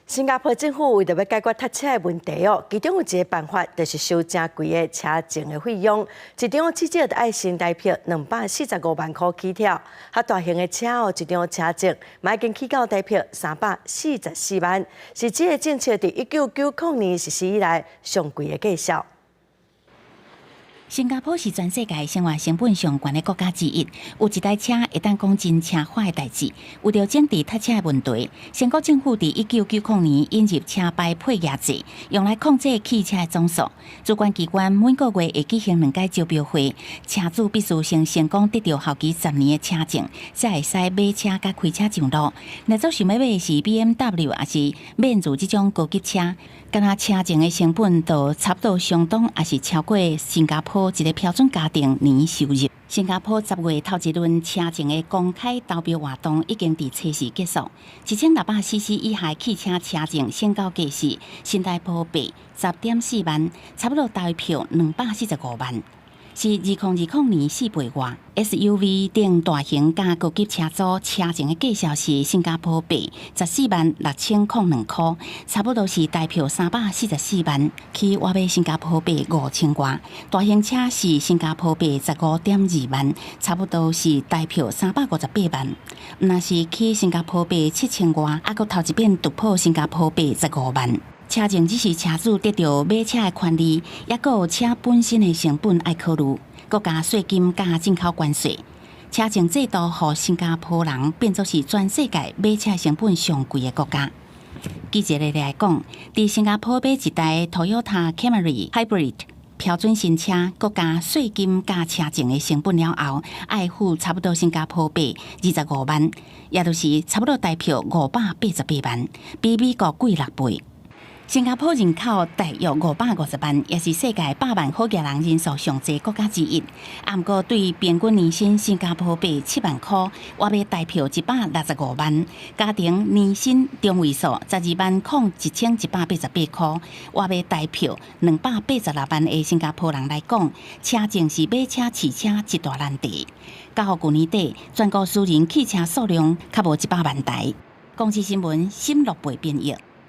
新加坡政府為著欲解決塞車的問題哦，其中有一个辦法，就是收誠貴的車證的費用，一張至少著愛新台幣245萬箍起跳。較大型的車哦，一張車證嘛已經起到台幣344萬，是這个政策佇1990年實施以來上貴的價數。新加坡是全世界生活成本上懸的國家之一，有一台車會當講真奢華的代誌。為著整治塞車的問題，新國政府佇1990年引入車牌配額制，用來控制汽車的總數。主管機關每個月會舉行兩擺招標會，車主必須先成功得著效期10年的車證，才會使買車佮開車上路。若做想欲買的是 BMW 抑是面子這種高級車，敢若車證的成本就差不多相當，抑是超過新加坡一个標準家庭年收入。新加坡10月頭一輪車證的公開投標活動已經佇初四結束。1600 CC 以下汽車車證成交價是新台幣10.4萬，差不多台幣245萬，是2020年4倍外。SUV 等大型佮高級車組車證的價數是新加坡幣146,002箍，差不多是台幣344萬，起倚欲新加坡幣5000外。大型車是新加坡幣15.2萬，差不多是台幣358萬。若是起新加坡幣7000外，猶閣頭一遍突破新加坡幣15萬。車證只是車主得著買車的權利，猶閣有車本身的成本愛考慮，閣加稅金佮進口關稅。車證制度予新加坡人變做是全世界買車成本上貴的國家。舉一个例來講，佇新加坡買一台 Toyota Camry Hybrid 標準新車，閣加稅金佮車證的成本了後，愛付差不多新加坡幣25萬，也就是差不多台幣588萬，比美國貴6倍。新加坡人口大約550萬，也是世界百萬好額人人數上濟國家之一。毋過對平均年薪新加坡幣7萬箍，倚欲台幣165萬，家庭年薪中位數120,11188箍，倚欲台幣286萬的新加坡人來講，車證是買車飼車一大難題。到舊年底，全國私人汽車數量較無100萬台。公視新聞，新樂貝編譯。